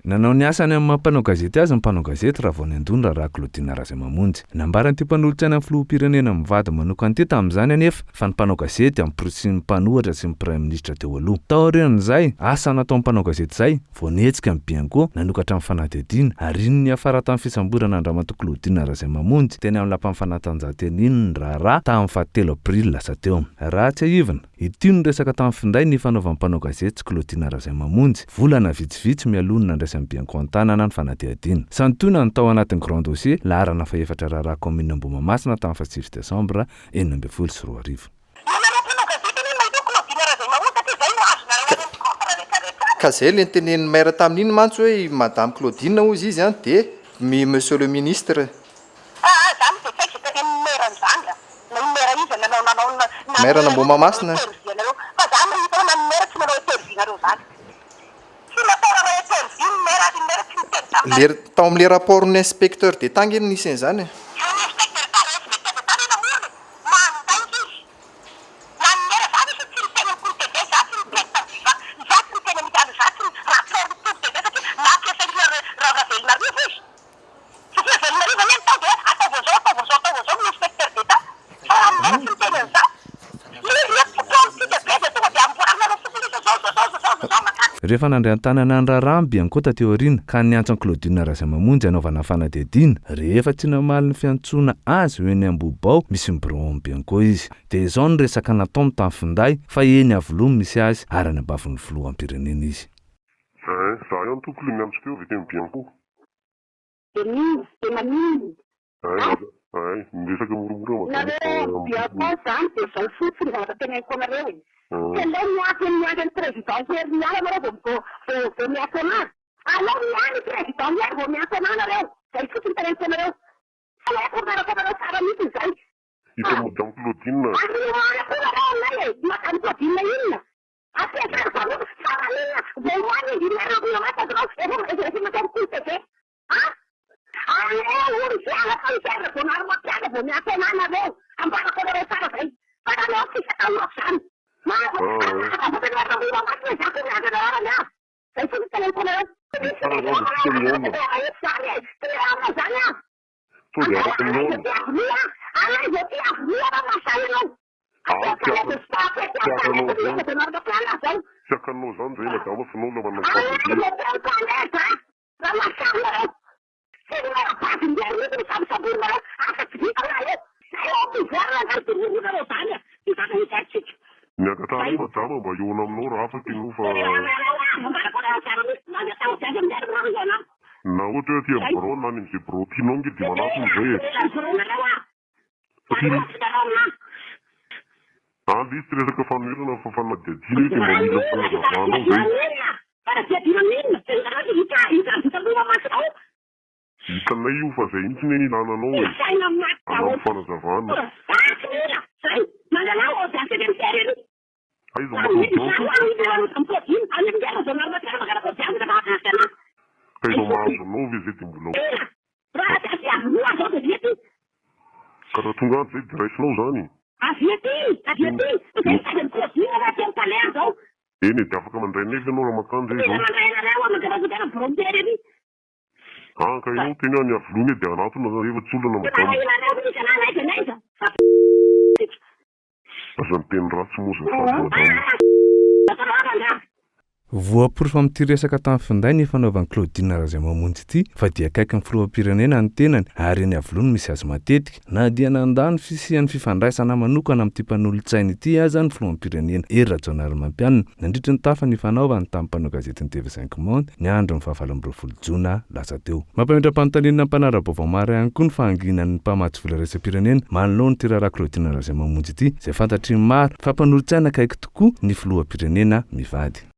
Nanao ny asany amin'ny maha mpanao gazety azy ny mpanao gazety raha vao niandoha ny raharaha Claudine Razaimamonjy. Nambaran'ity mpanolotsainan'ny filoham-pirenena mivady manokana ity tamin'izany anefa fa ny mpanao gazety amporisihin'ny mpanohatra sy ny praiminisitra teo aloha. Taorian'izay asa nataon'ny mpanao gazety izay vao nihetsika ny Bianco nanokatra ny fanadihadiana ary iny niafara tamin'ny fisamborana an-dRamatoa Claudine Razaimamonjy teny amin'ny lapan'ny fanatanjahantena iny ny raharaha tamin'ny fahatelo aprily lasa teo. Raha tsiahivina, ity no resaka tamin'ny finday nifanaovan'ny mpanao gazety sy Claudine Razaimamonjy, volana vitsivitsy mialoha ny nandraisan'ny Bianco an-tanana ny fanadihadiana. Santionany tao anatin'ny Grand Dossier, laharana fahefatra raharaha kaominina Ambohimahamasina tamin'ny fahasivy desambra 2016. Ianareo mpanao gazety anie mahita hoe Claudine Razaimamonjy satria izay no azonareo any amin'ny compte rehetra rehetra any. Ka zay le notenenin'ny maire tamin'iny mantsy hoe i madame Claudine hozy izy an de mi monsieur le ministre. Aa zany de tsy haiko ze tenenin'ny maire an'izany a! Na io maire iza nanao nanao nanome Maire an'Ambohimahamasina. interview anareo fa za mahita hoe na ny maire tsy manao interview nareo zany. Tsy natao nanao interview ny maire ary ny maire tsy niteny taminareo. Le tao amin'le rapport-n'ny inspecteur d'Etat ange no nisy an'izany e. Io inspecteur d'Etat inspecteur d'Etat ve namorona e? Mandainga izy. Na ny maire za misy tsy niteny amin'ny Kolo TV, za tsy niteny tamin'ny Viva, za tsy niteny amin'ny Alo, za tsy rapport ny Kolo TV satria nampiasain'i Ravelonarivo izy. Satria Ravelonarivo anie ny tao dia hoe ataovy an'izao, ataovy an'izao, ataovy an'izao ny inspecteur d'Etat. Fa raha ny maire tsy miteny an'izany, izy reto tsy politika be dia tonga dia amboarinareo fotsiny izy izao, izao, izao, izao, izao mankany. Rehefa nandray an-tanana ny raharaha ny Bianco taty aoriana ka niantso an'i Claudine Razaimamonjy hanaovana fanadihadiana, rehefa tsy namaly ny fiantsoana azy ho eny Ambohibao misy ny biraon'ny Bianco izy. Dia izao ny resaka nataony tamin'ny finday fa eny Iavoloha no misy azy ary any am-bavin'ny filoham-pirenena izy. Ein, za ihany tompoko le niantso teo avy teny Bianco. Dia mino, dia maninona? Ein, ein, miresaka moramora madama fa Nareo Bianco zany dia zao fotsiny zavatra teneniko anareo e. Tsy aleo miandry ny miandry an'i président Hery miala nareo vao vao vao vao miantso anah. Aleo miandry président Hery vao miantso anah nareo. Zay fotsiny teneniko anareo. Tsy haiko miaraka anareo tsara mihitsy zay. Hita madame Claudine. Ary omaly koa nareo aminay e. Madame Claudine inona? Ampiasaro vahoaka fa maninona vao omaly izy nareo mihamasa zao efa efa efa natao cours TV. A! Aleo ry fiara fa misy Rajaonarimampianina vao miantso anah nareo, ambarako anareo tsara zay, fa nareo tsisy atahorako zany, mahazo za koa miandry anareo ary ah, zay fotsiny teneniko anareo, tsy misy Tsara zany dia tsika mihaona. eto zany e, tsy mihaona zany ah, Sao dia afaka mihaona. Alaivo aty Avoloha raha mahasahy ianao. Ah, tsy afaka, tsy akanao zany, tsy akanao zany zay madama fa nao la manana fahazotoana. Ny angatahanay madama mba hihaona aminao raha afaka ianao fa na ohatra hoe aty amin'ny birao na any amin'izay birao tianao ange dia manatona izay e. Satria Any le izy tsy resaka fanoherana fa fanadihadiana io dia mba mila fanazavanao zay. Hitanay io fa zay mihitsy anie ny ilana anao e. Hanampy fanazavana. Aiza makao banky? Ka efa mahazo anao ve zay dia mbola Ka raha tonga any zay dia raisinao zany? Eny e, dia afaka mandray anay ve ianao raha mankany zay izao? Ah, ka ianao miteny hoe any Iavoloha anie dia hanatona zany, efa tsy olana madama. Aza miteny ratsy moa azafady madama. Voaporofo amin'ity resaka tamin'ny finday nifanaovan'i Claudine Razaimamonjy ity fa dia akaiky ny filoham-pirenena ny tenany ary eny Iavoloha no misy azy matetika. Na dia nandà ny fisian'ny fifandraisana manokana amin'ity mpanolotsaina ity aza ny filoham-pirenena Hery Rajaonarimampianina nandritry ny tafa nifanaovany tamin'ny mpanao gazetin'ny TV Cinq Monde ny andron'ny faha 28 jona lasa teo. Mampametra-panontaniana ny mpanara-baovao maro ihany koa ny fahanginan'ny mpamatsy vola iraisam-pirenena manoloana ity raharaha Claudine Razaimamonjy ity, izay fantatry ny maro fa mpanolotsaina akaiky tokoa ny filoham-pirenena mivady.